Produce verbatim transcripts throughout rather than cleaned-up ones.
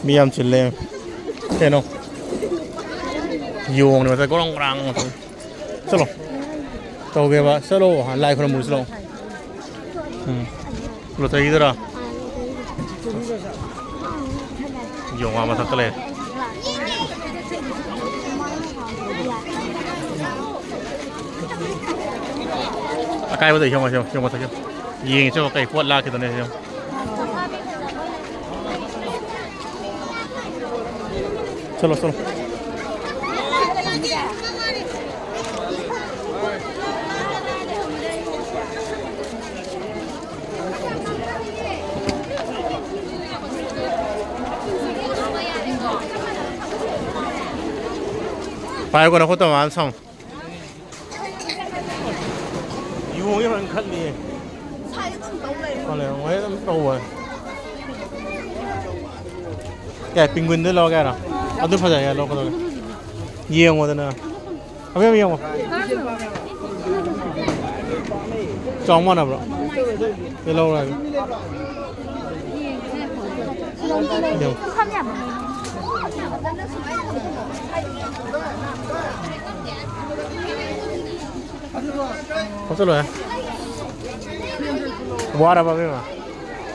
ꯃꯤ ꯌꯥꯝ ꯆꯤꯜꯂꯦ꯫ ꯀꯩꯅꯣ? ꯌꯣꯡꯅꯦ ꯃꯊꯛ ꯒꯣꯔꯣꯡ ꯒꯣꯔꯥꯡ ꯃꯊꯛ꯫ ꯆꯠꯂꯣ꯫ ꯇꯧꯒꯦꯕ꯫ ꯆꯠꯂꯣ꯫ ꯂꯥꯏ ꯈꯨꯔꯨꯝꯃꯨ ꯆꯠꯂꯣ꯫ ꯎꯝ꯫ ꯂꯣꯇꯔꯤꯗꯔꯣ? ꯌꯣꯡ ꯑꯥ ꯃꯊꯛꯇ ꯂꯩꯔꯦ꯫ ꯑꯀꯥꯏꯕꯗ ꯌꯦꯡꯉꯣ, ꯌꯦꯡꯉꯣ, ꯌꯦꯡꯉꯣ ꯃꯊꯛ ꯌꯦꯡꯉꯣ꯫ ꯌꯦꯡꯉꯦ ꯆꯠꯂꯣ ꯀꯩ ꯄꯣꯠ ꯂꯥꯛꯈꯤꯗꯣꯏꯅꯦ ꯌꯦꯡꯉꯣ꯫ ꯆꯠꯂꯣ, ꯆꯠꯂꯣ꯫ ꯄꯥꯏꯌꯨꯀꯣ, ꯅꯈꯨꯠꯇꯣ ꯃꯥꯅ ꯁꯥꯎ꯫ ꯌꯣꯡꯁꯦ ꯐꯖꯅ ꯈꯠꯂꯤꯌꯦ꯫ ꯈꯠꯂꯦ, ꯃꯣꯏ ꯑꯗꯨꯝ ꯇꯧꯕꯅꯦ꯫ ꯀꯌꯥ, ꯄꯤꯡꯒꯨꯏꯟꯗ ꯂꯧꯔꯒꯦ ꯍꯥꯏꯔꯣ? ꯑꯗꯨ ꯐꯖꯩ ꯍꯥꯏ, ꯂꯧꯔꯛꯀꯗꯧꯔꯦ꯫ ꯌꯦꯡꯉꯣꯗꯅ꯫ ꯑꯕꯦꯝꯃ ꯌꯦꯡꯉꯣ꯫ ꯆꯥꯎ ꯃꯥꯟꯅꯕ꯭ꯔꯣ? ꯁꯤ ꯂꯧꯔꯣ ꯍꯥꯏꯒꯦ꯫ ꯌꯦꯡꯉꯣ꯫ ꯐꯠꯆꯜꯂꯣꯍꯦ꯫ ꯋꯥꯔꯕ ꯑꯕꯦꯝꯃ?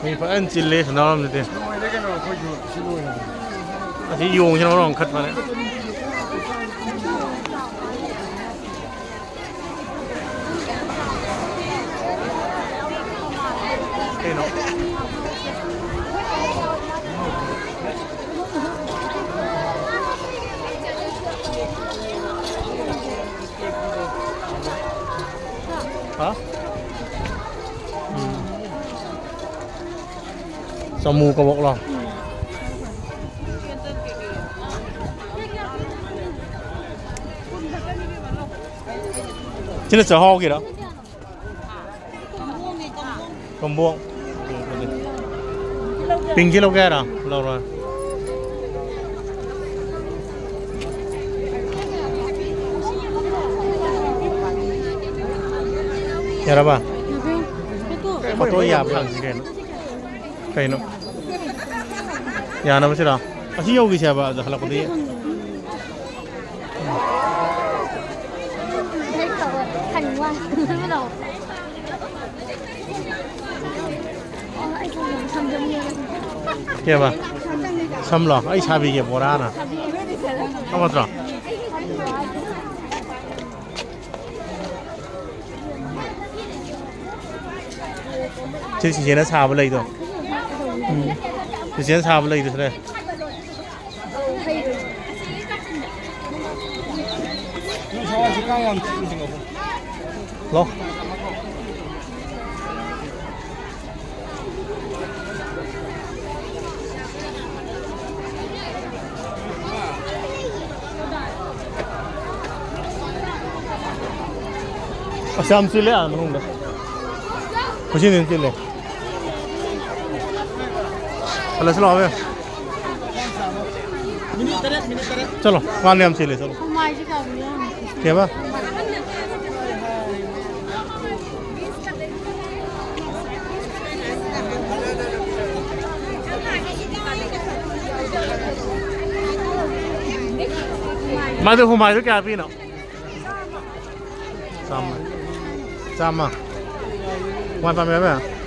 ꯃꯤ ꯐꯖꯅ ꯆꯤꯜꯂꯦ ꯁꯅꯥꯔꯣꯝꯗꯗꯤ꯫ ꯂꯣꯏꯔꯦ ꯀꯩꯅꯣ, ꯑꯩꯈꯣꯏꯁꯨ ꯁꯤ ꯂꯣꯏꯔꯦ꯫ ꯑꯁꯤ ꯌꯣꯡꯁꯤꯅ ꯃꯔꯣꯟ ꯑꯃ ꯈꯠꯄꯅꯦ꯫ ꯀꯩꯅꯣ? ꯍꯥ? ꯎꯝ꯫ ꯆꯃꯨ ꯀꯕꯣꯛꯂꯣ? ꯁꯤꯅ ꯆꯥꯛꯍꯥꯎꯒꯤꯔꯣ? ꯀꯝꯕꯣꯡ꯫ ꯄꯤꯡꯁꯤ ꯂꯧꯒꯦ ꯍꯥꯏꯔꯣ? ꯂꯧꯔꯣ꯫ ꯌꯥꯔꯕ? ꯐꯣꯇꯣ ꯌꯥꯕ꯭ꯔꯥ? ꯀꯩꯅꯣ? ꯌꯥꯅꯕꯁꯤꯔꯣ? ꯑꯁꯤ ꯌꯧꯈꯤꯁꯦ ꯍꯥꯏꯕ, ꯑꯗ ꯍꯜꯂꯛꯄꯗꯤ꯫ ꯀꯦꯕ? ꯁꯝꯂꯣ? ꯑꯩ ꯁꯥꯕꯤꯒꯦ, ꯕꯣꯔꯥꯅ꯫ ꯈꯪꯉꯠꯇ꯭ꯔꯣ? ꯁꯤ ꯆꯤꯆꯦꯅ ꯁꯥꯕ ꯂꯩꯗꯣ꯫ ꯎꯝ꯫ ꯆꯤꯆꯦꯅ ꯁꯥꯕ ꯂꯩꯗꯣ ꯁꯤꯗ꯫ ꯂꯣ꯫ ꯑꯁ, ꯌꯥꯝ ꯆꯤꯜꯂꯦ ꯑꯥ ꯃꯅꯨꯡꯗ꯫ ꯈꯨꯠꯁꯤꯅ ꯍꯦꯟꯅ ꯆꯤꯜꯂꯦ꯫ ꯍꯜꯂꯁꯤ ꯂꯥꯛꯑꯣ, ꯏꯕꯦꯝ꯫ ꯆꯠꯂꯣ, ꯃꯥꯅ ꯌꯥꯝ ꯆꯤꯜꯂꯦ, ꯆꯠꯂꯣ꯫ ꯍꯨꯃꯥꯏꯁꯤ ꯀꯌꯥꯕꯨ ꯌꯥꯝꯃꯤ? ꯀꯩꯕ? ꯃꯥꯗꯣ ꯍꯨꯃꯥꯏꯗꯣ ꯀꯌꯥ ꯄꯤꯅꯣ? ꯆꯥꯝꯃ꯫ ꯆꯥꯝꯃ꯫ ꯍꯨꯃꯥꯏ ꯄꯥꯝꯃꯦ ꯍꯥꯏꯕ?